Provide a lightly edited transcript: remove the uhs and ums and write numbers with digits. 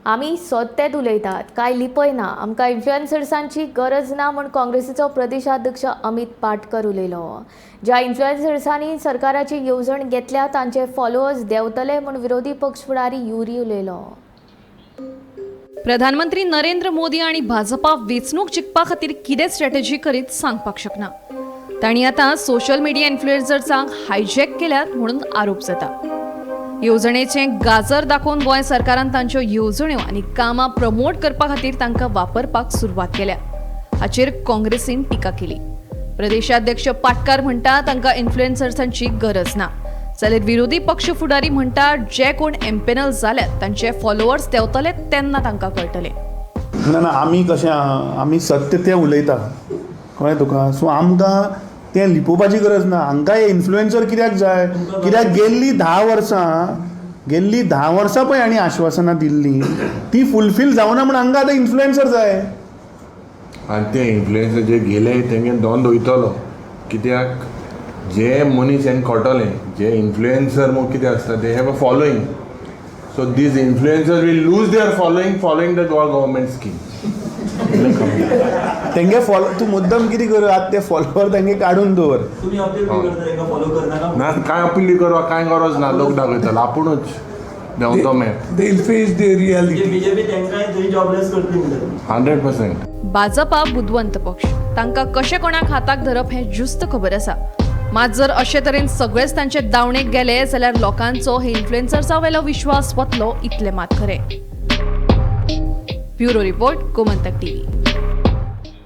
आमी सत्तेत उलयतात, कांय लिपयना. आमकां इन्फ्लुएन्सर्सांची गरज ना म्हूण काँग्रेसीचो प्रदेशाध्यक्ष अमित पाटकर उलयलो. ज्या इन्फ्लुएन्सर्सांनी सरकाराची येवजण घेतल्या तांचे फॉलोअर्स देंवतले म्हूण विरोधी पक्ष फुडारी युरी उलयलो. प्रधानमंत्री नरेंद्र मोदी आनी भाजपा वेंचणूक जिखपा खातीर कितें स्ट्रॅटेजी करीत सांगपाक शकना. तांणी आतां सोशल मिडिया इन्फ्लुएन्सर्सांक हायजॅक केल्यात म्हणून आरोप जाता. येवजणेचें गाजर दाखोवन गोंय सरकारान तांच्यो येवजण्यो आनी कामां प्रमोट करपा खातीर तांकां वापरपाक सुरवात केल्या. हाचेर काँग्रेसीन टिका केली. प्रदेशाध्यक्ष पाटकार म्हणटा, तांकां इन्फ्लुएन्सर्सांची गरज ना. जाल्यार विरोधी पक्ष फुडारी म्हणटा, जे कोण एम्पेनल जाल्यात तांचे फॉलोअर्स देंवतले तेन्ना तांकां कळटलें. ना ना, आमी कशें आहा, आमी सत्य तें उलयता, कळ्ळें तुका? सो आमकां तें लिपोवपाची गरज ना. हांकां हे इन्फ्लुएन्सर कित्याक जाय? कित्याक गेल्ली 10 वर्सां पळय हांणी आश्वासनां दिल्लीं ती फुलफील जावना म्हूण हांकां आतां इन्फ्लुएन्सर जाय. आनी ते इन्फ्लुएन्सर जे गेले तेंगे दोन वयतलो, कित्याक जे मनीस हें कळटलें, जे इन्फ्लुएन्सर म्हूण कितें आसता, they have a following, so these influencer will lose their following following the Goa government scheme. तेंगे फॉलो तूं मुद्दम कितें कर, आतां ते फॉलोवर तेंगे काडून दवर. तुम्ही अपील बी करता तांकां फॉलो करनाका? ना, कांय अपील करपाक कांय गरज ना. लोक दाखयतलो आपुणूच देंवतो map. They'll face the reality. BJP तांकांय थंय जॉबलेस करतली म्हणटा. 100%. भाजपा बुदवंत पक्ष. तांकां कशें कोणाक हाताक धरप हें ज्युस्त खबर आसा. मात जर अशे तरेन सगळेच तांचे दावणेक गेले जाल्यार लोकांचो हे इन्फ्लुएन्सर्सा वेलो विश्वास वतलो, इतलें मात खरें. Bureau report, Gomantak TV.